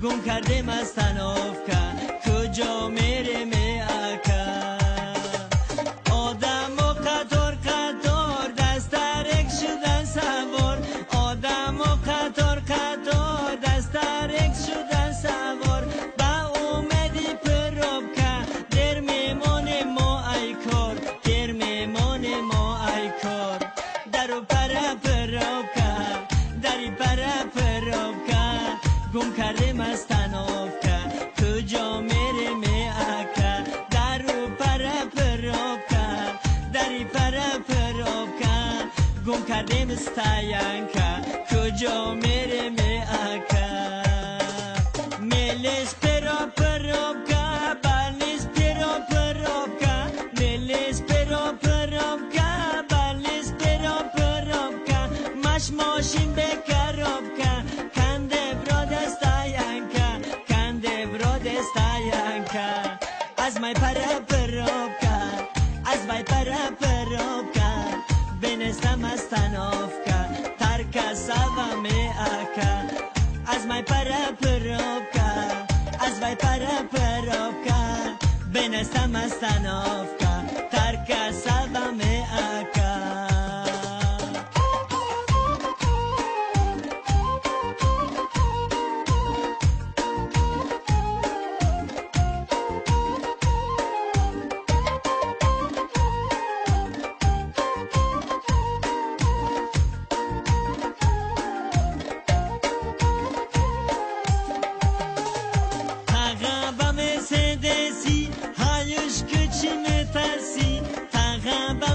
Гум кардем остановка, куҷо мерем ака? Одамо қатор қатор дастарек шудан савор, одамо қатор қатор дастарек шудан савор. Ба умеди пробка дер мемонем мо ай кор, дер мемонем мо ай кор. Дару пара пробка, дари пара пробка, гум кардем остановка, куҷо мерем ака? Дару пара пробка, дари пара пробка, гум кардем стоянка, куҷо мерем ака? Мелес перо пробка, балис перо пробка, мелес перо пробка, балис перо пробка, маш мошин бе коробка, канде броде стоянка, канде броде стоянка. Аз май пара пробка, аз май пара пробка, бенестам остановка, тарка сава ме ака. Аз май пара пробка, аз май пара пробка, бенестам остановка, тарка сава ме ака.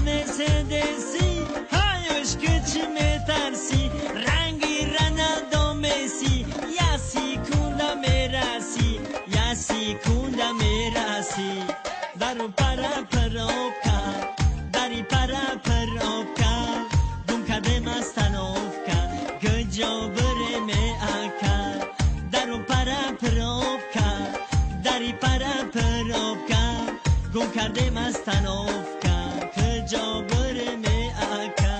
Мерседеси, ҳаюш кучи метарси, ранги Роналдо Месси, я секунда мераси, я секунда мераси. Дару пара пробка, дари пара пробка, гум кардем остановка, куҷо бирем ака? Дару пара пробка, дари пара пробка, гум кардем остановка, куҷо бирем ака?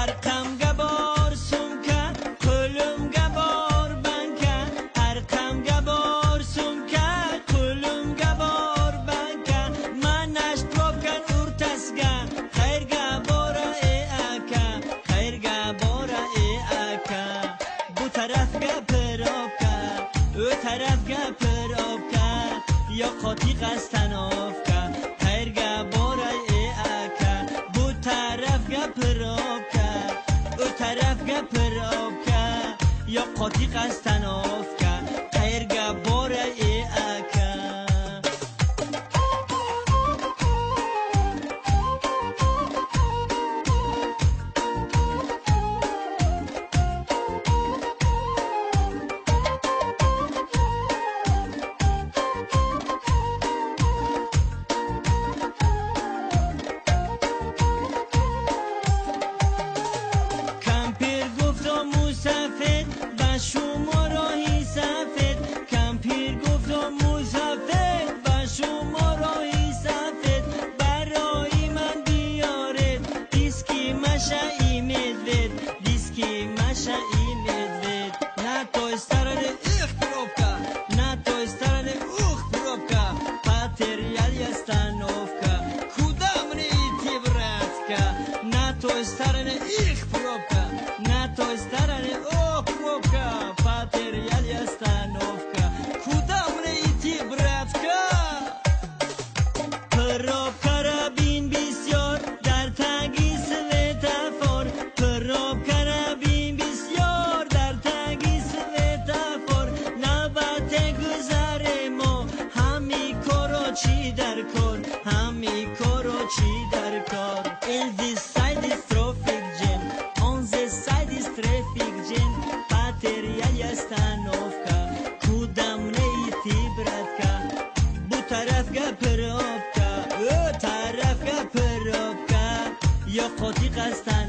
Арқамга бор сумка, qo'limga bor banka, арқамга бор сумка, qo'limga bor banka. Manash пробкан o'rtasiga qayerga bora aka, qayerga bora aka? Bu tarafga пробка, u tarafga пробка, yo'qotiq остановка, qayerga boray aka? Bu tarafga пробка, u tarafga пробка, yo'qotiq остановка, qayerga boray aka? Кампир гуфто мусафед ба шумо роҳи сафед, кампир гуфто мусафед ба шумо роҳи сафед. Барои ман биёред диски Маша и Медведь, диски Маша и Медведь. На той стороне их пробка, на той стороне ух пробка, потеряли остановка, куда мне идти, братка? На той стороне их пробка, на той стороне о пробка, потеряли остановка, куда мне идти, братка? Пробка рабин бисёр дар таги светофор, пробка рабин бисёр дар таги светофор. Навбате гузаремо ҳами коро чӣ дар кор, ҳами коро чӣ дар кор. In this side is traffic jam, on this side is traffic jam, потеряли остановка, куда мне идти, братка? Bu tarafga пробка, u tarafga пробка, yo'qotiq остановка.